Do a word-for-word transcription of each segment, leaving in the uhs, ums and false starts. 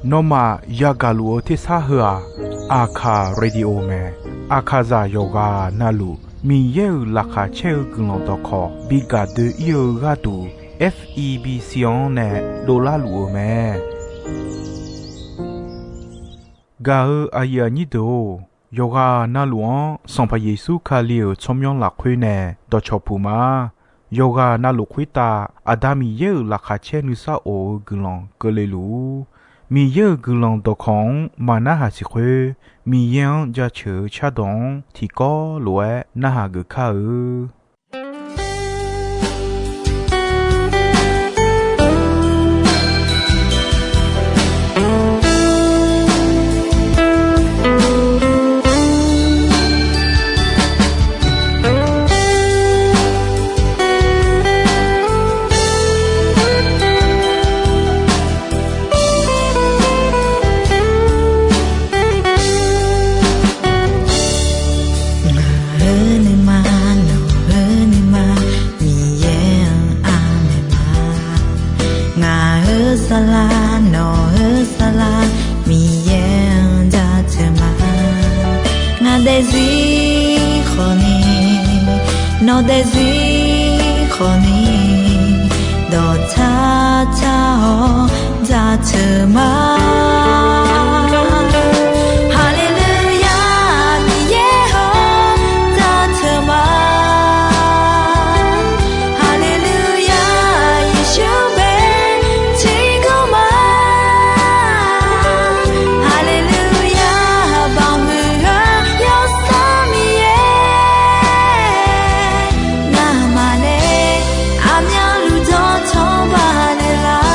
Nawmaf yagaq luf-eu tersar heu-aq, Aqkaq Radio mae. Aqkaqzaq yawqghaq navluf Miqyaer-euq laqkhaq caer-eu guiqlanq dawqkawq bi gaq doe-ir-eu gharduq, F E B C-anr nae dovlar luf-eu mae. Gaq-eu aqyuif aqnyir deuq-or, yawqghaq navluf-anr Sanqpaq Yeqsur Kali-euq tsawrmyanr lafkhoer nae dawqcawq puq ma. Yawqghaq navluf khoertav Aqda Miqyaer-euq laqkhaq caer nuisar of-eu guiqlanq keuvle luf-ur. Miqyaer-euq guiqlanq dawqkawq-anr maq narhaq siq khoer, Miqyaer-anr jaceuq-eu cardawq-anr tiqkawv lof-aer narhaq geuf kar-eu. Ngaq-euq nuima, nawq-euq nuima, Miqyaer-anr aqmaeq ma. Ngaq-euq saflar, nawq-euq saflar, Miqyaer-anr jaceuq ma. Ngaq daefzir khawfni, nawq daefzir khawfni, dawqtsar tsar-awr jaceuq ma. Haleluya, Miqyaer-or, jaceuq ma. Haleluya, Yeqsur bae tiqkawv ma. Haleluya, baqmuiq-eu Yawsanr Miqyaer, ngamaf nae aqmyanluf dawqtawq baqnaeq lar.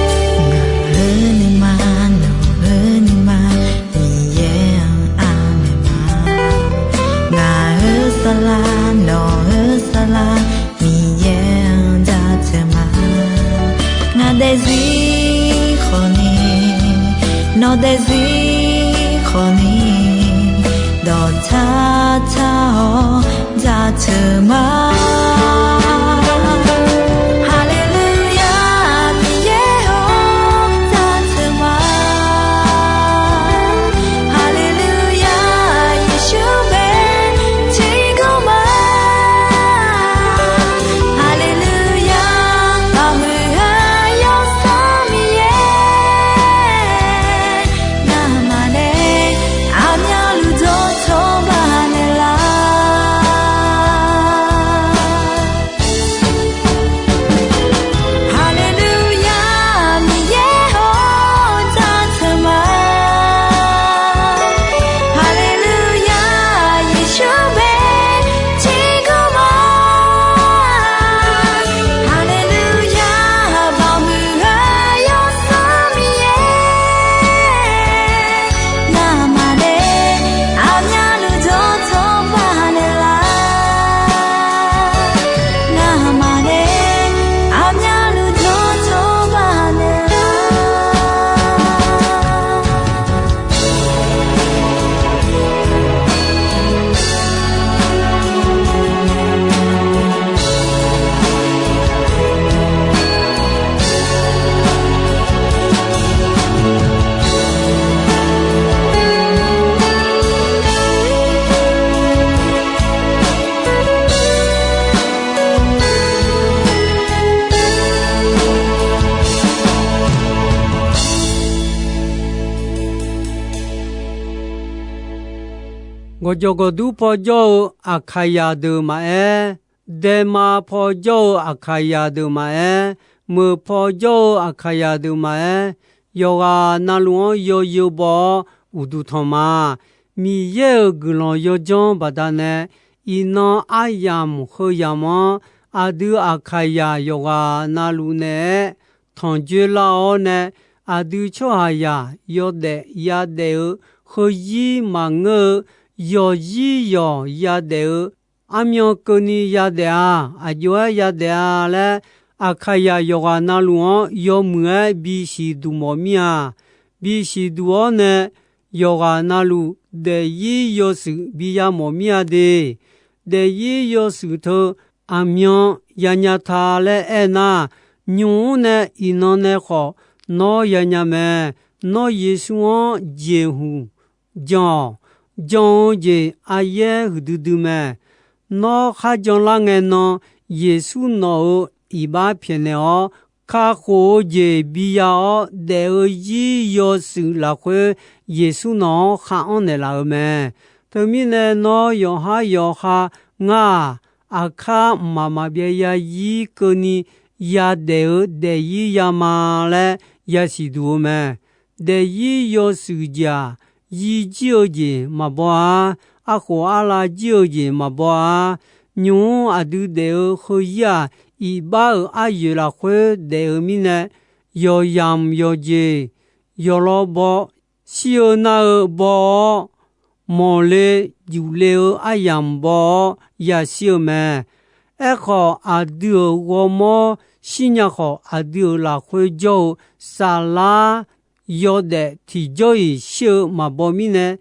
Ngaq-euq nuima, nawq-euq nuima, Miqyaer-anr aqmaeq ma. Ngaq-euq saflar, nawq-euq saflar, Miqyaer-anr jaceuq ma. Ngaq daefzir khawfni, nawq daefzir khawfni, dawqtsar tsar-awr jaceuq ma. Haleluya, Miqyaer-or, jaceuq ma. Haleluya, Yeqsur bae tiqkawv ma. Haleluya, baqmuiq-eu Yawsanr Miqyaer, ngamaf nae aqmyanluf dawqtawq baqnaeq lar. Haleluya, Miqyaer-or, jaceuq ma. Haleluya, Yeqsur bae tiqkawv ma. Haleluya, baqmuiq-eu Yawsanr Miqyaer, ngamaf nae aqmyanluf dawqtawq baqnaeq lar. Ngamaf nae aqmyanluf dawqtawq baqnaeq lar. Gawqjawq gawqdur paw jawr-eu Aqkaqyaq deuq maqaer, daema paw jawr-eu Aqkaqyaq deuq maqaer, meuq paw jawr-eu Aqkaqyaq deuq maqaer, yawqghaq navluf-anr yawzeu baw-awr uqduq tanq ma. Miqyaer-euq guiqlanq yawjanr baqdanae iqnan aryamq heu yamq-anr, aqdui Aqkaqyaq yawqghaq navluf naeq-aer tanqjoe lar-awr nae, aqdui tsawrhaqzaq yawdaef yadaef-eu, heuzir maqngeur-eu, yawqzir yawq yadaef-eu, armyan keuvni yadaef-a, aqjox-aer yadaef-a laer, Aqkaqyaq yawqghaq navluf-anr yawmuiq-aer bisiq duq mawf mir-a. Bisiq duq-awr nae, yawqghaq navluf daefzir yawshuif biya mawf mir-a de. Daefzir yawshuif teu aqmyan yanya ta laer aernar, nymq-mr nae iqnan nae khawf nawr yanya mae. Nawr Yeqsur-anr jeqhuq jan-awq. Jan-eu jeq aryaer huiqdui dui mae. Nawr kharjan lar ngae nan, Yeqsur nawq-euq iqbax pyaeqnaeq-awr, kakhof-eu jeq biya-awr daef-eu zir yawshuif lafkhoer, Yeqsur nawq-anr khar anr naeqlaf-eu mae. Teumirnae nawr yawqhar yawqha, ngar-aq, aqkar mqmaq maqbyav yazir keuvni yadaef-eu daefzir yama laer yasiq duq-eu mae. Daefzir yawshuif jeq-aq, yir jir-eu jeq maqbaw-a. Arkhof arlav jir-eu jeq maqbaw-a. Nymq-mr aqdui daef-eu heuzir-aq, iqbax-euq aryoeq lafkhoer daef-eu mirnae, yawqyamq yawqjeq yawqlaw baw, shir-eu nar-eu baw-awr, mawqle jufle-eu aryamq baw-awr yashir-eu mae. Aerkhawf, aqdui-euq ghawrmawr shirnya khawf, aqdui-euq lafkhoer jawr-eu saflar yawdaef tiqjawr-iq shir-eu maqbaw mirnae,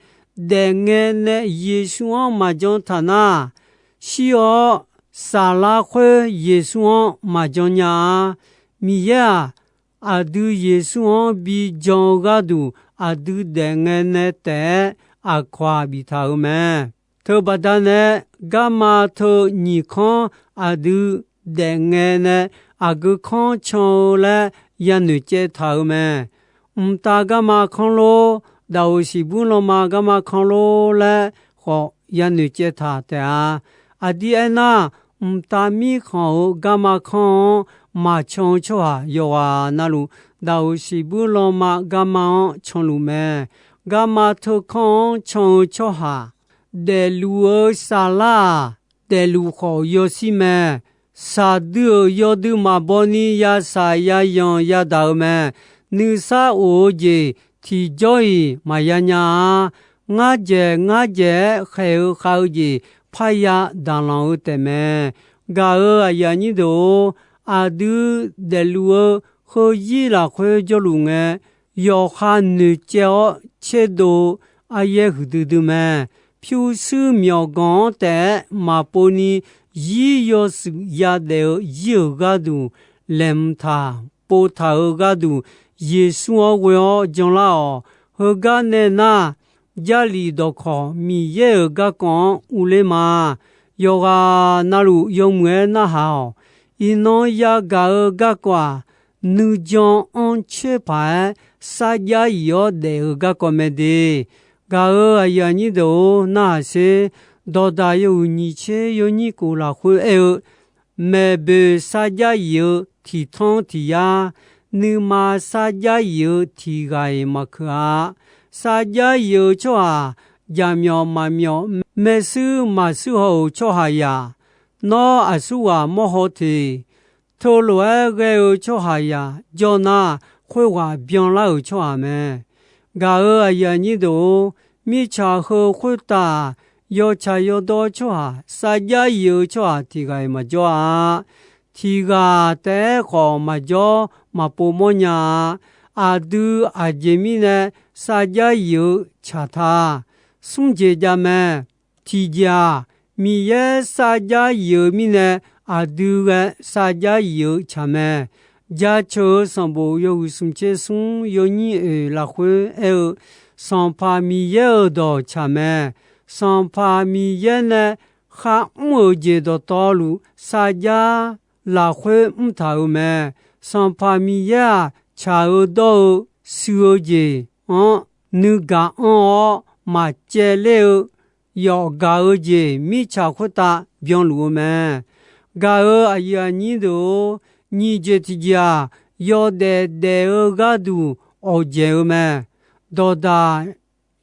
daefngae nae Yeqsur-anr maqjan taq nar, shir-awr saflar khoer Yeqsur-anr maqjan nya-a. Miqyaer-aq, aqdui Yeqsur-anr bi jan-eu gharduq, aqdui daefngae nae taef-aer aqkawq-aq biftaq-euq mae. Teubaqda nae, garma teu nyiq kanr aqdui daefngae nae aqgeu kanr can-eu laer yanoeq caev taq-euq mae. Mqtav garma kanr lor, daqoq siqbuir lanma garma kanr lor laer khawf yanoeq caev taq taef-a. Aqdir aernar, mqtav mirkhanq-euq garma kanr-anr maqcan-eu tsawrhaq yawqghaq navluf, daqoq siqbuir lanma garma-anr canluf mae. Garma teu kanr-anr can-eu tsawrhaq, daefluf-eu saflar-aq, daefluf khawf yawshir mae. Shaqdui-euq yawdui maqbaw ni yashaq yayanq yadaq-eu mae. Nuisar of-eu jeq tiqjawr-iq maqya nya-a. Ngar dzaeq ngar dzaeq-aer khaeq-eu khav-eu jeq parya daqlanq-eu taefmae. Gaq-euq aqyuif aqnyir deuq-or, aqdui daefluf-eu heuzir lafkhoer jawrluf ngae, yawqha noeqcaev-awr tserdov-eu aryaer huiqdui dui mae. Pyurshuir myawqganq-anr taef-aer maqpov ni, zir yawshuif yadaef-eu zir-euq gharduq laeqhmq taq pov taq-euq gharduq, Yeqsur-anr ghoe-awr janlar-awq. Heugar nae nar, Jarlif dawqkawq Miqyaer-euq garkawv-anr urler ma. Yawqghaq navluf yawmuiq-aer narhaq-awq. Iqnan yagaq-eu garkawv-aq, nuijan anr coer paq-aer sarjax yif-awr daef-eu garkawv mae de. Gaq-euq aqyuif aqnyir deuq-or, narhaq sher. Dawqdaq yawhuiq nyiq tser yawnyir kof lafkhoer aer-eu, maeqboeq sarjax yif-eu tiq tanr tiq yar, nuima sarjax yif-eu tiq ghaq-iq maqkeuq-a. Sarjax yif-eu tsawrhaq, jaqmyawf maqmyawf, maershuir maqshuir haw-euq tsawrhaqzaq, nawr aqsurghaq mawr haw teq. Teulof-aer ghae-eu tsawrhaqzaq jawr nar, khoerghaq byanlar-euq tsawrhaq mae. Gaq-euq aqyuif aqnyir deuq-or, mirtsaq heu khoertav-aq, yawtsaq yawdawr tsawrhaq, sarjax yif-eu tsawrhaq tiq ghaq-iq maqjawr-a. Tiq ghaq taef-aer khawf maqjawr, maqpov mawrnya-a. Aqdui aqjeq mirnae sarjax yif-eu tsaq ta. Smr jeq jav mae. Tiqjeq-aq, Miqyaer sarjax yif-eu mirnae, aqdui ghae sarjax yif-eu tsaq mae. Jaceuq-eu sanqbof yawhuiq smq tser smr yawnyir oeq lafkhoer aer-eu, Sanqpaq Miqyaer-euq dawq tsaq mae. Sanqpaq Miqyaer nae kharmr-euq jeq dawqtawvluf sarjax lafkhoer mrtaq-euq mae. Sanqpaq Miqyaer-aq, tsaq-eu dawr-eu sui-eu jeq-anr nuigaq anr-awr maqcaevler-eu yawf gaq-eu jeq mirtsaq khoertav byanluf-eu mae. Gaq-euq aqyuif aqnyir deuq-or, nyiq jeq tiqjeq-aq, yawdaef daef-eu gharduq awqdzaeq-eu mae. Dawqdaq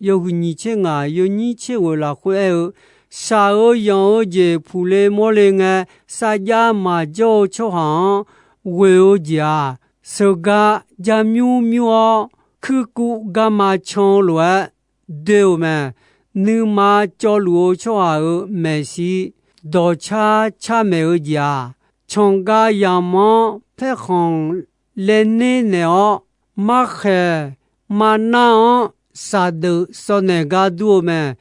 yawhuiq nyiq tser ngaq yawnyir tser ghoeq lafkhoer aer-eu, shaq-eu yanq-eu jeq puqle mawrle ngae, sarjax maqjawr-eu tsawrhaq-anr ghoe-eu jeq-aq, sheuqgar jar mymr mymr-awr, kuirkuv garma can-eu lof-aer doe-euq mae. Nuima cawvluf-eu tsawrhaq-euq maeqshi dawqcar car maeq-eu jeq-aq, canqgav yamq-anr paerkhanq laener naeq-awr, markhaeq marnar-anr saqdeuf sawvnaeq gar dur-eu mae.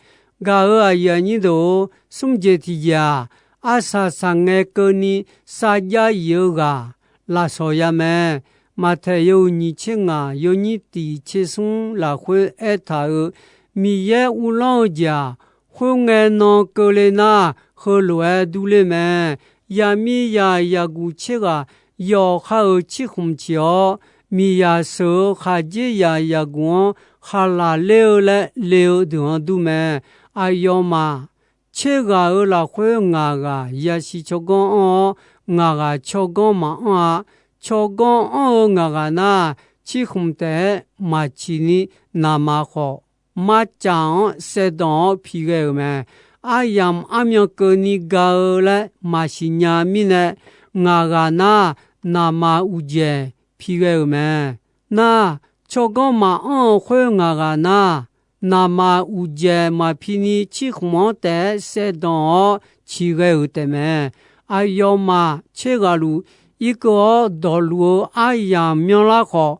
Gaq-euq aqyuif aqnyir deuq-or, smr jeq tiqjeq-aq, arsaq saqngae keuvni sarjax yif-eu ghaq lafsawq ya mae. Maqtaeq yawhuiq nyiq tser ngaq yawnyir tiq tser smr lafkhoer aertaq-euq, Miqyaer uvlanr-eu jeq-aq, khoerngae nan keuvle nar, heulof-aer durler mae. Yaqmiqzaq yaqguq tser ghaq yawqha-euq cirkhmq ciq-awr, miqzaq sheuq-eu khaqdzerzaq yaqguq-anr khaqlaq ler-eu laer le-eu deuq-anr dur mae. Aqyawfmaf tser ghaq-euq lafkhoer ngaq ghaq yasiq tsawrganr anr-awr, ngaq ghaq tsawrganr maqanr-a. Tsawrganr anr-eu ngaq ghaq nar, cirkhmq taef-aer maqciq ni, naqma khawf marcaf-anr saevdanq-awr pi ghae-euq mae. Aryamq armyan keuvni ga-eu laer maqsiq nya mirnae, ngaq ghaq nar, naqma uqdzaeq pi ghae-euq mae. Nar, tsawrganr maqanr-eu khoer ngaq ghaq nar, naqma uqdzaeq maqpi ni cirkhmq-anr taef-aer saevdanq-awr ciqghae-euq taefmae. Aqyawfmaf tser ghaq luf irkeuv-awr dawqluf-eu aryamq myanrlar khawf,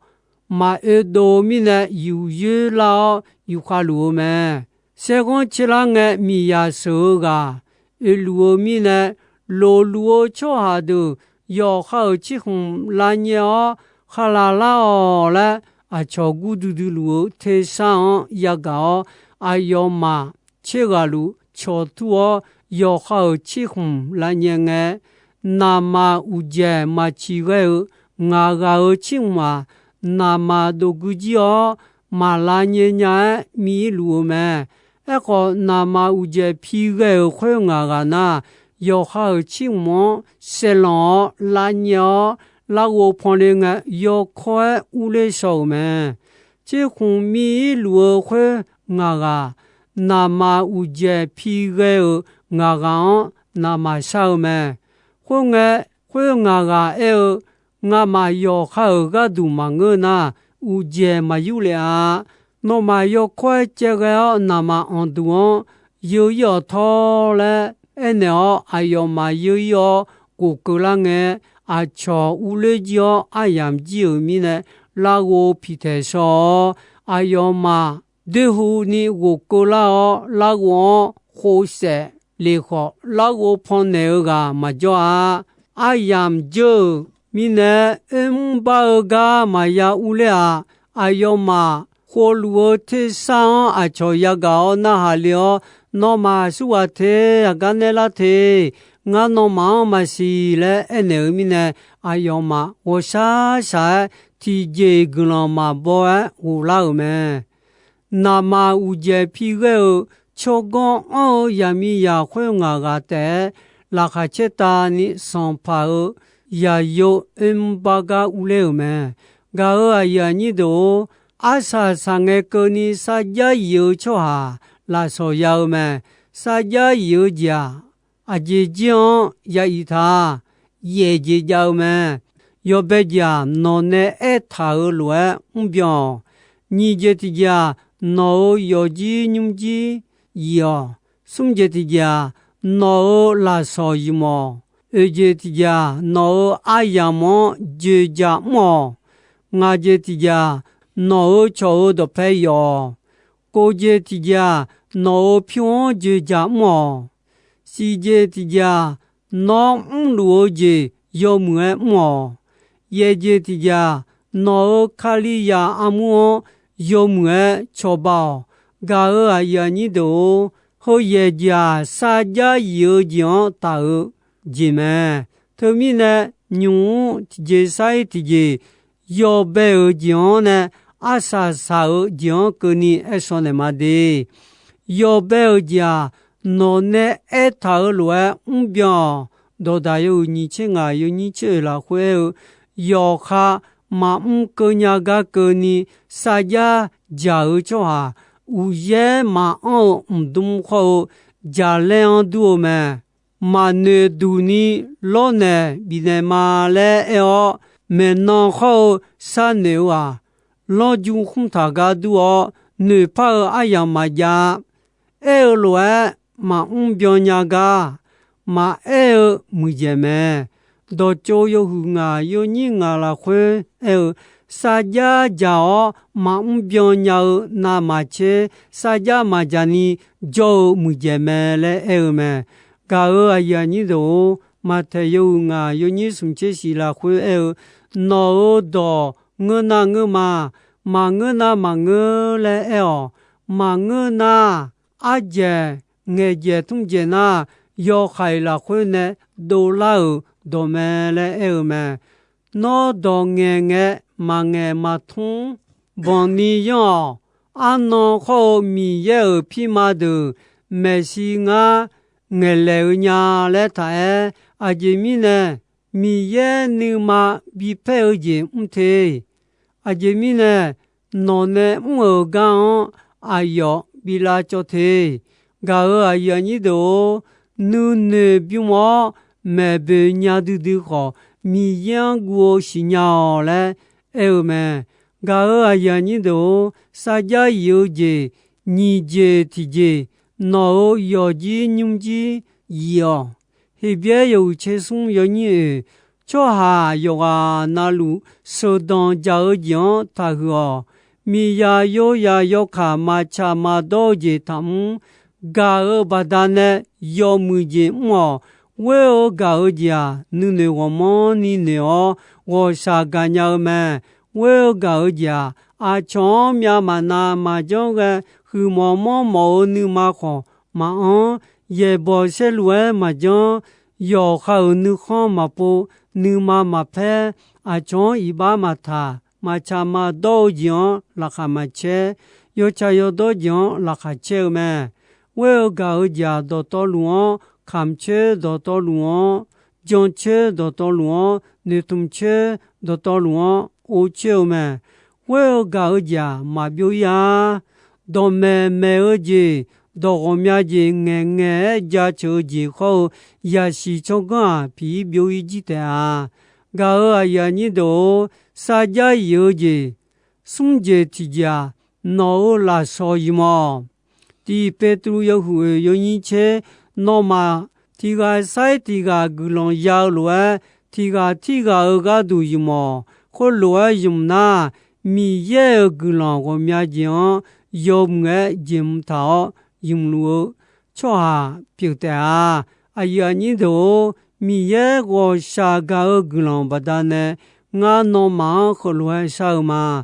maqoe dov mirnae yuf yoer lar-awr yufkhav luf-eu mae. Saerghanr caerlar ngae miqzaq sheuq-eu ghaq oeluf-eu mirnae, loqluf-eu tsawrhaq deuq yawqha-euq cirkhmq lavnyae-awr khaqlaq lar-awq laer, aqcawq gurduidui luf-eu tersar-anr yagaq-awr, aqyawfmaf tser ghaq luf cawqtur-awr yawqha-euq cirkhmq lavnyae ngae, naqma uqdzaeq maqciq ghae-eu ngaq ghaq-euq cirkhmq-aq, naqma dofgui jir-awr, maq lavnyae nya-aer miv-ir luf-eu mae. Aerkhawf, naqma uqdzaeq pi ghae-euq khoer ngaq ghaq nar, yawqha-euq cirkhmq-anr saeqlanq-awr lavnyae-awr, larghov panle ngae yawkawr-aer urler shaw-euq mae. Cirkhmq miv-ir luf-eu khoer ngaq ghaq, naqma uqdzaeq pi ghae-euq ngaq ghaq-anr naqma shar-eu mae. Khoerngae, khoer ngaq ghaq aer-eu, Ngamaf yawqha-euq gharduq maqngeur nar, uqdzaeq maqyur lef-a. Nawmaf yawkawr-aer caevghae-awr naqma anqduq-anr yeu-ir-awq tawr laer aernaeq-awr, aqyawfmaf yeu-ir-awr ghofkeuv lar ngae, aqcawq urler jir-awr aryamq jir-euq mirnae, larghov piqtaeq shaw-awr, aqyawfmaf doerhu ni ghofkeuv lar-awr, larghov-anr khofsaef lef khawf, larghov pannaeq-eu ghaq maqjawr-a. Aryamq jeur-euq mirnae, oermr bar-eu gar maqya urler-aq. Aqyawfmaf khovluf-eu tersar-anr aqcawq yagaq-awr narhaq le-awr, Nawmaf aqsurghaq te, aqgar naeq lar te. Ngar nawmaf-anr maqsiq laer aernaeq-eu mirnae, aqyawfmaf ghawqshaq shaq-aer tiqjeq-iq guiqlanq maqbaw-aer ghoflar-euq mae. Naqma uqdzaeq pi ghae-euq tsawrganr anr-eu yaqmiqzaq khoer ngaq ghaq taef-aer laqkhaq caertavni sanqpaq-euq yaqyo oermr bar gar urler-euq mae. Gaq-euq aqyuif aqnyir deuq-or, arsaq saqngae keuvni sarjax yif-eu tsawrhaq lafsawq ya-eu mae. Sarjax yif-eu jeq-aq, aqjeq jir-anr ya iq ta, yaef jeq jav-eu mae. Yawbae jeq-aq, nawq nae aertaq-euq lof-aer mrbyan-awq. Nyiq jeq tiqjeq-aq, nawq-euq yawqjir nymrjir yif-awq. Smr jeq tiqjeq-aq, nawq-euq lafsawq ymq-awq. Oeq jeq tiqjeq-aq, nawq-euq aryamq-anr joeqjaq mr-awq. Ngaq jeq tiqjeq-aq, nawq-euq cawq-euq dawqpae yawf-awq. Kov jeq tiqjeq-aq, nawq-euq pyur-anr joeqjaq mr-awq. Siq jeq tiqjeq-aq, nawr mrluf-eu jeq yawmuiq-aer mr-awq. Yaeq jeq tiqjeq-aq, nawq-euq Kalizaq armur-anr yawmuiq-aer cawba-awq. Gaq-euq aqyuif aqnyir deuq-or, heu yaeq jeq-aq, sarjax yif-eu jeq-anr taf-eu jeq mae. Teumirnae, nymq-mr tiqjeq sar-ir tiqjeq, yawbae-euq jeq-anr nae arsaq saq-eu jeq-anr keuvni aer shaw naeq ma de. Yawbae-euq jeq-aq, nawq nae aertaq-euq lof-aer mrbyan-awq. Dawqdaq yawhuiq nyiq tser ngaq yawnyir tser oeq lafkhoer aer-eu, yawqha maqmr keuv nya gar keuvni sarjax jaq-eu tsawrhaq, uqyaer maqanr-eu mqdmr khawr-eu jaqlaer-anr dur-eu mae. Maqnoeq duq ni lawrnaeq bifnaeq ma laer aer-awr, maeqnan khawr-eu sharnoeq-eu-aq, lanrju khmr taq gar dur-awr, noeqpar-eu aryamq maqjav-a. Aer-eu lof-aer maqmr byan nya gar, maqaer-eu muiqdzaeq mae. Dawqtsov yawhuiq ngaq yawnyir ngaq lafkhoer aer-eu, sarjax dzaq-awr maqmr byan nya-eu navmaqtser, sarjax maqdzaq ni jawr-eu muiqdzaeq mae laer aer-eu mae. Gaq-euq aqyuif aqnyir deuq-or, Maqtaeq yawhuiq ngaq yawnyir smq tser shiq lafkhoer aer-eu, nawq-euq dawq ngeur nar ngeur ma, maqngeur nar maqngeur laer aer-awq. Maqngeur nar, ardzaeq ngaeqdzaeq tmr dzaeq nar, yawhaiq lafkhoer nae dovlar-euq dawq mae laer aer-eu mae. Nawr dawq ngaeq ngae maqngaeq maqtmr banq ni yanr-awq. Arnan khawr-eu Miqyaer-euq pirma deuq maeqshi ngar ngaeqlaeq-eu nya laer taq aer. Aqjeq mirnae Miqyaer nuima bipaer-eu jeq mr te. Aqjeq mirnae nawq nae mr-euq gar-anr aqyawf bi lavcawv te. Gaq-euq aqyuif aqnyir deuq-or, nuinoeq bymr-awr maeqboeq nya duidui khawf, Miqyaer-anr guv-eu siqnya-awq laer aer-eu mae. Gaq-euq aqyuif aqnyir deuq-or, sarjax yif-eu jeq nyiq jeq tiqjeq nawq-euq yawqjir nymrjir yif-awq. Heqbyaer yawhuiq tser smr yawnyir oeq, tsawrhaq yawqghaq navluf sheuqdanq dzaq-eu jeq-anr taqhuiq-awq. Miqzaq yozaq yawkaq maqtsaq maqdawr-eu jeq taqmr. Gaq-euq baqdanae yawmuiq jeq mr-awq. Ghoer-eu gaq-eu jeq-aq, nuinoeq ghawqmanrni noeq-awr ghawqshaq gaqnya-eu mae. Ghoer-eu gaq-eu jeq-aq, aqcawq-anr myavmaqnav maqjanr ghae, huiqmawf manrmawf-eu nuima khawf maqanr, yaeqbawq saerlu-aer maqjanr, yawqha-euq nuikhanr maqpov, nuima maqpaer, aqcawq-anr iqbax maqtaq, maqtsaq maqdawr-eu jeq-anr laqkhaq maqcaer, yawtsaq yawdawr jeq-anr laqkhaq caer-eu mae. Ghoer-eu gaq-eu jeq-aq, dawqtawvluf-anr kamq coer, dawqtawvluf-anr jan coer, dawqtawvluf-anr noeqtmq coer, dawqtawvluf-anr or coer-eu mae. Ghoer-eu gaq-eu jeq-aq, maqbyov ir-a. Dawqmaeq maeq-eu jeq, dawq ghawqmya jeq ngaeqngaeq-aer jaceuq-eu jeq khawr-eu, yaqsiq tsawrganr-aq, piq ir byov ir jir taef-a. Gaq-euq aqyuif aqnyir deuq-or, sarjax yif-eu jeq smr jeq tiqjeq-aq, nawq-euq lafsawq ymq-awq. Tiq Petru yawhuiq oeq yawnyir tser, nawmaf tiq ghaq sair tiq ghaq guiqlanq ya-eu lof-aer, tiq ghaq tirghaq-euq gharduq ymq-awq. Khoerlof-aer ymq nar, Miqyaer-euq guiqlanq ghawqmya jeq-anr yawmuiq-aer jeqhmq taq-awr ymqluf-eu tsawrhaq pyeuf taef-a. Aqyuif aqnyir deuq-or, Miqyaer ghawqshaq gaq-eu guiqlanq baqdanae ngar nawmaf-anr heulof-aer shar-eu ma.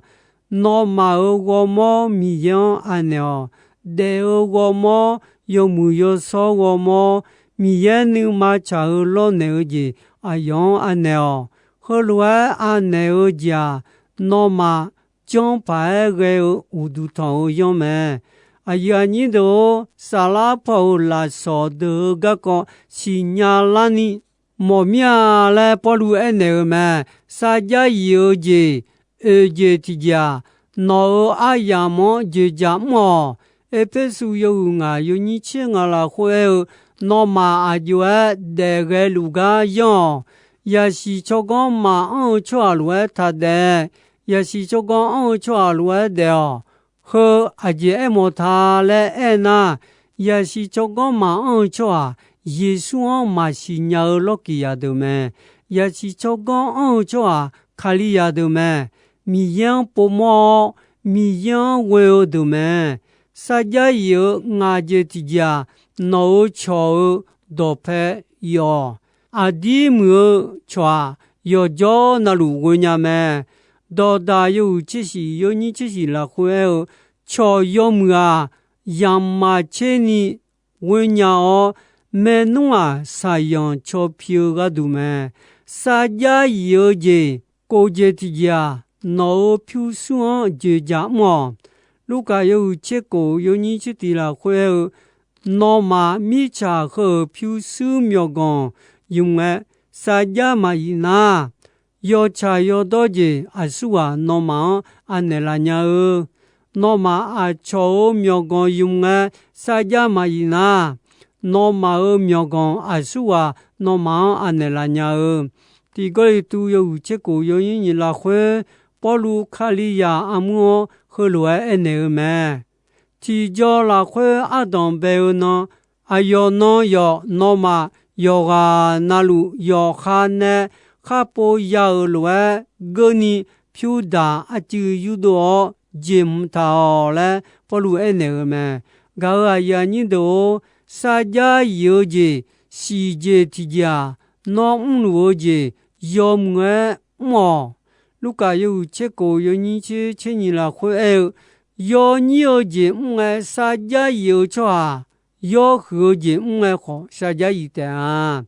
Nawmaf-euq ghawrmawr Miqyaer-anr anaeq-awq. Daef-eu ghawrmawr, yawmuiq yawshawr ghawrmawr, Miqyaer nuima tsaq-eu lawrnaeq-eu jeq aqyawf-anr anaeq-awq. Heulof-aer anaeq-eu jeq-aq, nawmaf janr paq-aer ghae-eu uqduq tanq-eu yanr mae. Aqyuif aqnyir deuq-or, saflar paw-euq lafsawq deuq-eu garkawv siqnya larni mawf mir-a laer Pawrluv aernaeq-eu mae. Sarjax yif-eu jeq oeq jeq tiqjeq-aq, nawq-euq aryamq-anr joeqjaq mr-awq. Erpersu yawhuiq ngaq yawnyir tser ngaq lafkhoer aer-eu, nawmaf aq jov-aer daef ghaeluf gar yanr-awq. Yaqsiq tsawrganr maqanr-eu tsawrhaq lof-aer taq daef. Yaqsiq tsawrganr anr-eu tsawrhaq lof-aer daef-awq. Heu aqjeq aermawf ta laer aernar, yaqsiq tsawrganr maqanr-eu tsawrhaq, Yeqsur-anr maqsiq nya-eu lawrkiq zaqdeuq mae. Yaqsiq tsawrganr anr-eu tsawrhaq, Kalizaq deuq mae. Miqyaer-anr povmawr-awr, Miqyaer-anr ghoe-eu deuq mae. Sarjax yif-eu ngaq jeq tiqjeq-aq, nawq-euq cawq-eu dawqpae yawf-awq. Aqdir muiq-eu cawq-aq, yawqjawr navluf ghoenya mae. Dawqdaq yawhuiq tser shiq yawnyir tser shiq lafkhoer aer-eu, cawq yawmuiq-aq, yamq maqtser ni ghoenya-awr, maernmr-aq, saqyanq caw pi-eu gharduq mae. Sarjax yif-eu jeq kov jeq tiqjeq-aq, nawq-euq pyurshuir-anr joeqjaq mr-awq. Lurkaf yawhuiq tser kof yawnyir tser tiq lafkhoer aer-eu, nawmaf mirtsaq heu-euq pyurshuir myawqganq ymq ngae, sarjax maqyif nar, yawtsaq yawdawr jeq aqsurghaq nawmaf-anr anaeq laf nya-eu. Nawmaf aqcawq-euq myawqganq ymq ngae, sarjax maqyif nar, nawmaf-euq myawqganq aqsurghaq nawmaf-anr anaeq laf nya-eu. Tiq Gawrliqtu yawhuiq tser kof yawnyir nyiq lafkhoer, Pawrluv Kalizaq armur-anr heulof-aer aernaeq-eu mae. Tiqjaw lafkhoer ardanq bae-eu nan, aqyawf nan yawf nawmaf yawqghaq na luf yawqha nae khar pov ya-euq lof-aer geurni pyur daq arcuiv yurdov-awr jeqhmq taq-awq laer Pawrluv aernaeq-eu mae. Gaq-euq aqyuif aqnyir deuq-or, sarjax yif-eu jeq siqjeq tiqjeq-aq, nawr mrluf-eu jeq yawmuiq-aer mr-awq. Lurkaf yawhuiq tser kof yawnyir tser tser nyiq lafkhoer aer-eu, yawnyir-eu jeq mr ngae sarjax yif-eu tsawrhaq, yawhuiq-eu jeq mr ngae khawf sarjax yif taef-a.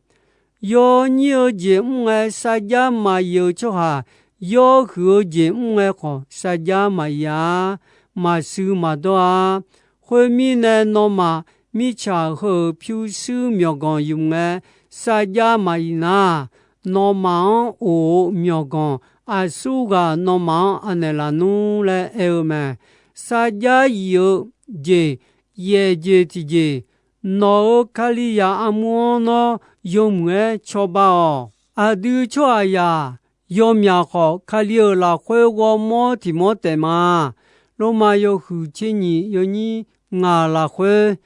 Yawnyir-eu jeq mr ngae sarjax maqyif-eu tsawrhaq, yawhuiq-eu jeq mr ngae khawf sarjax maqyif-a. Maqsui maqdawr-a. Khoermirnae, nawmaf mirtsaq heu-euq pyurshuir myawqganq yuf ngae sarjax maqyif nar, nawmaf-anr of-eu myawqganq aqsurghaq nawmaf-anr anaeq laf nmr laer aer-eu mae. Sarjax yif-eu jeq yaef jeq tiqjeq, nawq-euq Kalizaq armur-anr nawr yawmuiq-aer cawba-awq. Aqdui tsawrhaqzaq yawmyaq khawf, Kali-euq lafkhoer ghawrmawr tiq mawr taef ma. Lormav yawhuiq tser nyiq yawnyir ngaq lafkhoer,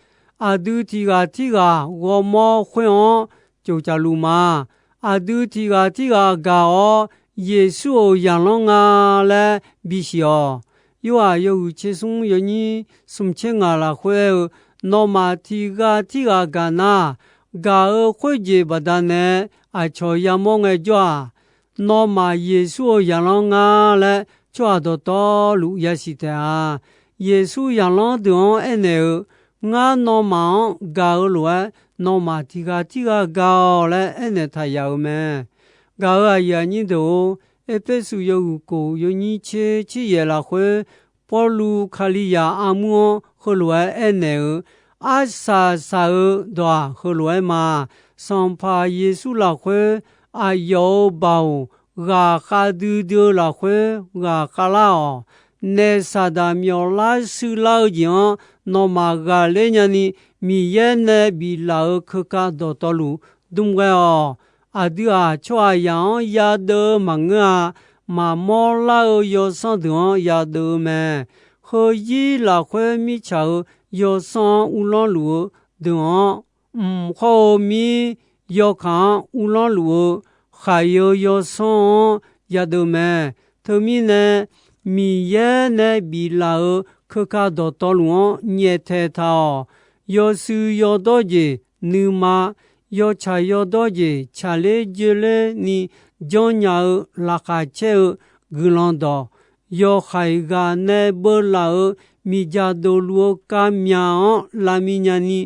aqdui tiq ghaq tirghaq ghawrmawr khoer-anr tsoftsaf luf ma. Aqdui tiq ghaq tirghaq gaq-awr, Yeqsur-euq zaqlanr nga laer bisiq-awq. Yorhaq yawhuiq tser smr yawnyir smq tser ngaq lafkhoer aer-eu, nawmaf tiq ghaq tirghaq gaq nar, gaq-eu khoerjeq baqdanae aqcawq yamawr ngaejawr-a, nawmaf Yeqsur-euq zaqlanr nga laer tsawrhaq dawqtawvluf yasiq taef-a. Yeqsur zaqlanr deuq-anr aernaeq-eu, ngar nawmaf-anr gaq-eu lof-aer, nawmaf tiq ghaq tirghaq gaq-awq laer aernaeq taq yaf-euq mae. Gaq-euq aqyuif aqnyir deuq-or, Erpersu yawhuiq kof yawnyir tser tser yaef lafkhoer, Pawrluv Kalizaq armur-anr heulof-aer aernaeq-eu, arsaq saq-eu dawq-aq heulof-aer ma. Sanqpaq Yeqsur lafkhoer, aqyawf-euq baoq ghaqkhav duidui-eu lafkhoer ghaqkhav lar-awq. Naef Saqdaq myawf lar shuir lar-eu jeq-anr nawmaf ghaqler nyani, Miqyaer nae biflaf-euq keuka dawqtawvluf dmr ghae-awq. Aqdui-aq, tsawrhaqzaq-anr yadeuv-eu maqngeur-a. Maqmawr lar-eu yawsanr deuq-anr yadeuv-eu mae. Heuzir lafkhoer mirtsaq-euq yawsanr-anr uvlanr luf-eu deuq-anr, mq hawr-eu mir yawkaq-anr uvlanr luf-eu khaiq-eu yawsanr-anr yadeuv mae. Teumirnae, Miqyaer nae biflaf-euq keuka dawqtawvluf-anr nyaeftaeq taq-awq. Yawshuif yawdawr jeq nuima, yawtsaq yawdawr jeq tsaqler joerler ni janrnya-eu laqkhaq caer-eu guiqlanq dawq, yawhaiq ghaq nae beulaf-euq miqdzaq dofluf-eu kavmyaq-anr lavmi nyani,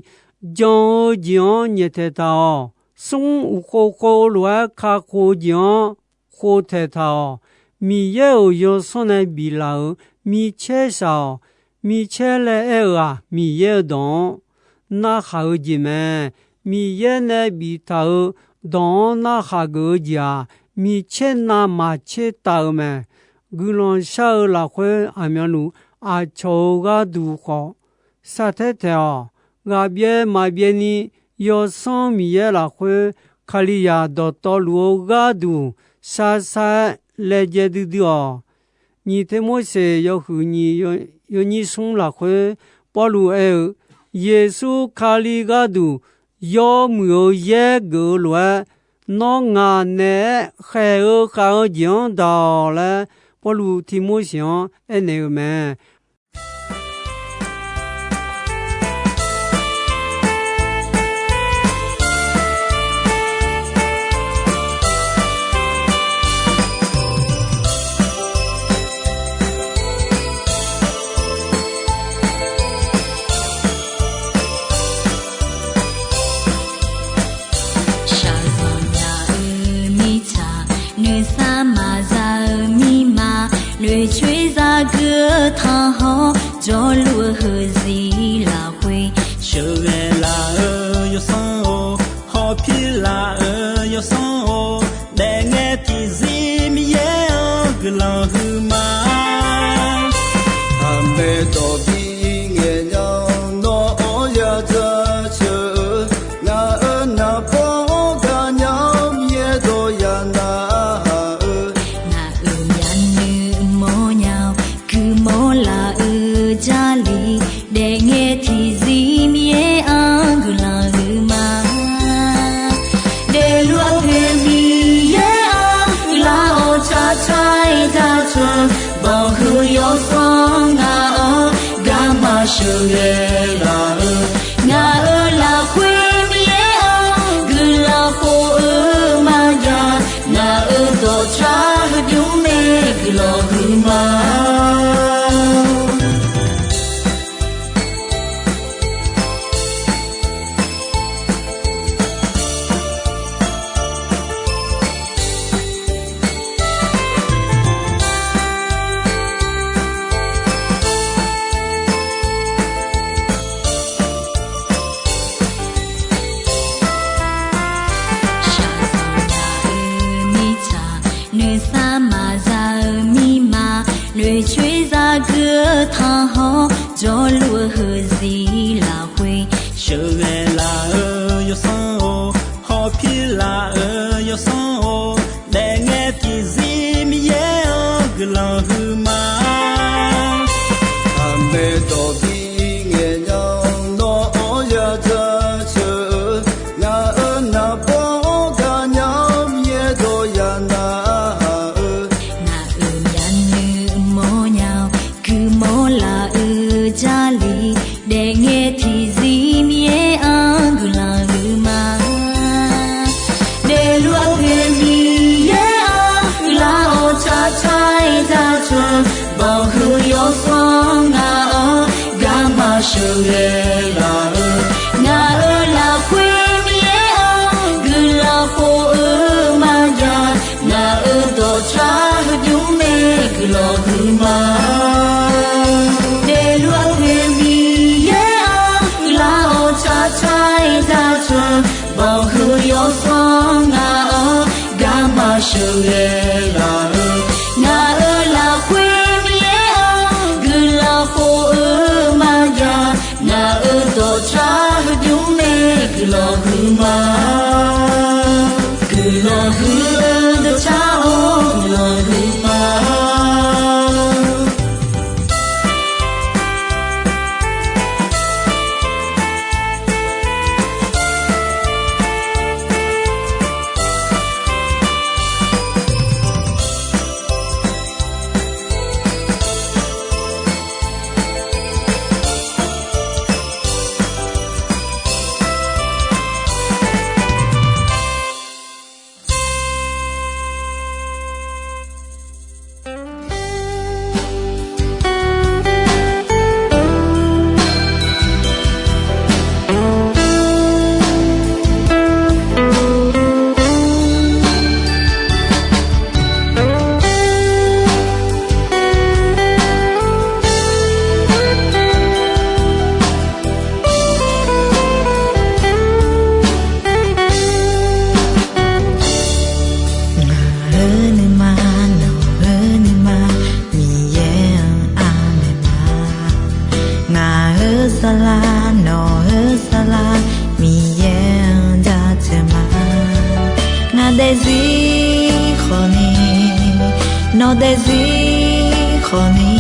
jan-eu jeq-anr nyaeftaeq taq-awq. Smr uqkhov khov lof-aer kakhof-eu jeq-anr khovtaeq taq-awq. Miqyaer-euq yawsanr nae biflaf-euq micaer shaq-awq. Micaer laer aer-eu-aq, Miqyaer-euq dawq-anr narhaq-eu jeq mae. Miqyaer nae biftaq-euq dawq-anr narhaq geuf-eu jeq-aq, micaer navmaqtser taf-eu mae. Guiqlanq shar-eu lafkhoer aqmyanluf aqcawq-euq gharduq khawf shartaer taeq-awq. Ghaqbyaev maqbyaev ni, Yawsanr Miqyaer lafkhoer Kalizaq dawqtawvluf-eu gharduq sharsar-aer laejae duidui-awq. Nyiq Termorseq yawhuiq nyiq yawnyir smr lafkhoer Pawrluv aer-eu, Yeqsur Kali gharduq yawmuiq-euq yaer geuf-eu lof-aer, nawr ngaq naeq-aer khaeq-eu khav-eu jeq-anr daq-awq laer, Pawrluv Tirmorseq-anr aernaeq-eu mae. Shaqzanq nya-eu mirtsaq, noeqsar maqza-eu mirma, noeqcoer zagui-eu tanqhawr, jawrluf-eu heuzir lafkhoer, sheuqghae laf-eu yawsanr-or, hawpir laf-eu yawsanr-or, daefngae tiqzir Miqyaer-anr guiqlanq huiqma. Aqmaeq dawq bi ngaeqnya, nawr-anr yadzaq ceuq-eu, ghae laf-eu, ngaq-euq lafkhoer Miqyaer-anr guiqlanq khof-eu maqjav, ngaq-euq dawqtawv heudymr mae guiqlanq huiqma. Shaqzanq daq-eu mirtsaq, nuisar maqza-eu mirma, noeqcoer zagui-eu tanqhawr, jawrluf-eu heuzir lafkhoer sheuqghae laf-eu yawsanr-or, hawpir laf-eu yawsanr-or, daefngae tiqzir Miqyaer-anr guiqlanq huiqma. Aqmaeq dawqbir ngaeqnya-awr nawr-anr yajaceuq-eu, ngaq-euq naqbawr-anr gaqnya-awr Miqyaer dawq yanav-eu, ngaq-euq myavnuiv mawrnya-awr guiqmawr laf-eu Jarlif, daefngae tiqzir Miqyaer-anr guiqlanq huiqma. Daefluf-eu Miqyaer-anr guiqlanq-awr tsaqtsaq-aer jaceuq, banqhuiq yawsanr ngaq-anr garma sheuqghae laf-eu, ngaq-euq lafkhoer Miqyaer-anr guiqlanq khof-eu maqjav, ngaq-euq dawqtawv heudymr mae guiqlanq huiqma. Daefluf-eu Miqyaer-anr guiqlanq-awr tsaqtsaq-aer jaceuq, banqhuiq yawsanr ngaq-anr garma sheuqghae laf-eu, ngaq-euq lafkhoer Miqyaer-anr guiqlanq khof-eu maqjav, ngaq-euq dawqtawv heudymr mae guiqlanq huiqma. Guiqlanq huiq-eu dawqtawv-or guiqlanq huiqma. Ngaq-euq nuima, nawq-euq nuima, Miqyaer-anr aqmaeq ma. Ngaq-euq saflar, nawq-euq saflar, Miqyaer-anr jaceuq ma. Ngaq daefzir khawfni, nawq daefzir khawfni,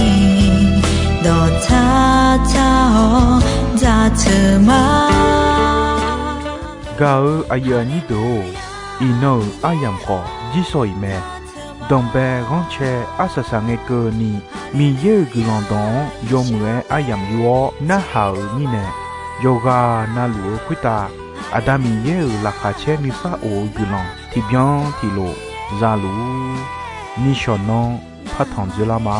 dawqtsaq tsaq-awr jaceuq ma. Gaq-eu aqyuif aqnyir deuq-or, iqnan-euq aryamq khawf jirsawq iq mae. Danqbae ghanrcae arsaq saq ngae keuvni, Miqyaer-euq guiqlanq dawq-anr yawmuiq-aer aryamq yur-awr narhaq-euq mirnae, yawqghaq navluf-eu khoertav Aqda Miqyaer-euq laqkhaq caer nuisar of-eu guiqlanq tiqbyan tiqlof za luf-ur. Nishawq nanr partanq dzoerlar ma.